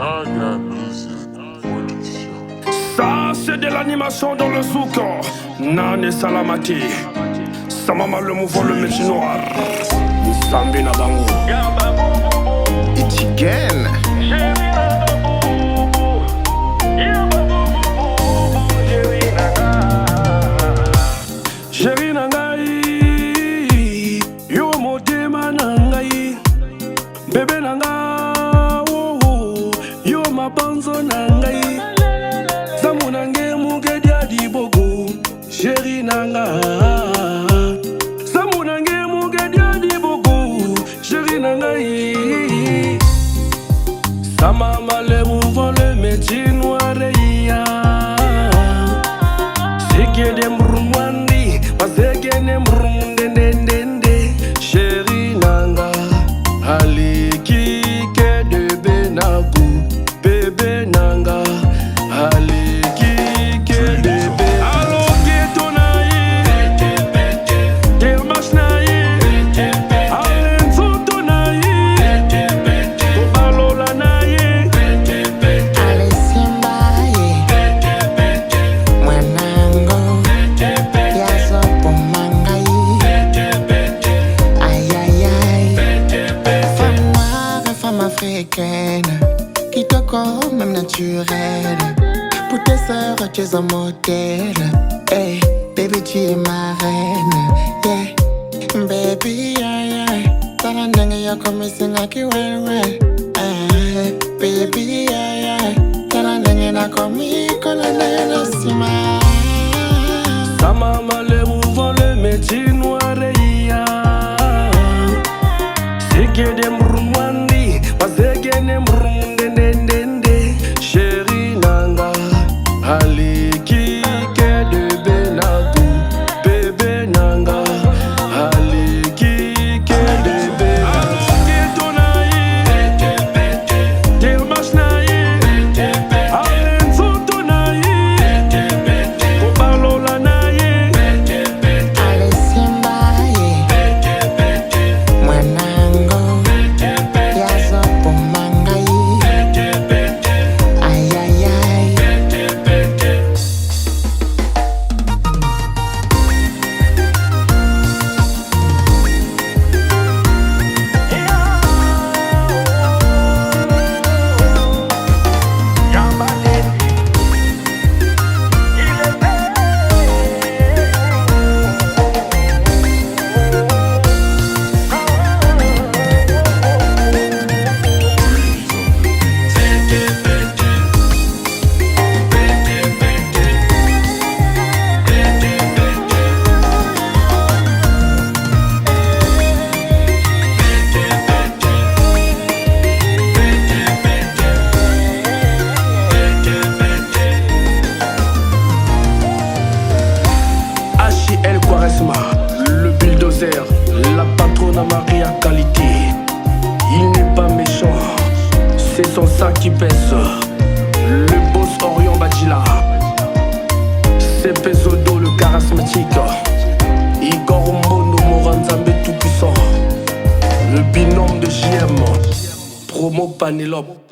I got music for the show. Ça, c'est de l'animation dans le souk. Nane Salamati. Samama le mouvement, le métier noir. Nsambi na bango. It's again. Chéri na ngai, yo motema na ngai, bebe na nga, oh, oh, yo mabanzo na ngai, zamu na nge muke dia dibogo, chéri na nga, zamu na nge muke dia dibogo, chéri na ngai. Samama le mouvement, le métier noir, ya. Sekede mrumwandi, masekene mrumndendendende. Chéri nanga, aleki kedebe nagu. Bebe nanga, aleki kedebe. Aloketo na ye, termash na ye, ale nzoto na ye, kobalola na ye. Alisimba ye mwanango yazopoma ngai ayayay. Femme noire, femme africaine, kitoko même naturelle. Pour tes sœurs, tu es un modèle. Hey, baby, tu es ma reine. Yeah, baby, yeah. Tala ndenge yokomisingaki wewe. Eh, baby, yeah. Tala ndenge nakomi kolanda yo na nsima. Samama le mouvement, le métier noir, ya. Sekede mrumwandi, masekene mrumndendendende. Chéri nanga, aleki kedebe nagu. Bebe nanga, aleki kedebe. Aloketo na ye, termash na ye, ale nzoto na ye, kobalola na ye. Alisimba ye mwanango yazopoma ngai ayayay. HL Quaresma, le bulldozer, la patronne à Maria qualité. Il n'est pas méchant, c'est son sac qui pèse. Le boss Orion Badjila, c'est Pesodo le charismatique. Igor Mbondo Moranzambe tout puissant. Le binôme de JM, promo Panelope.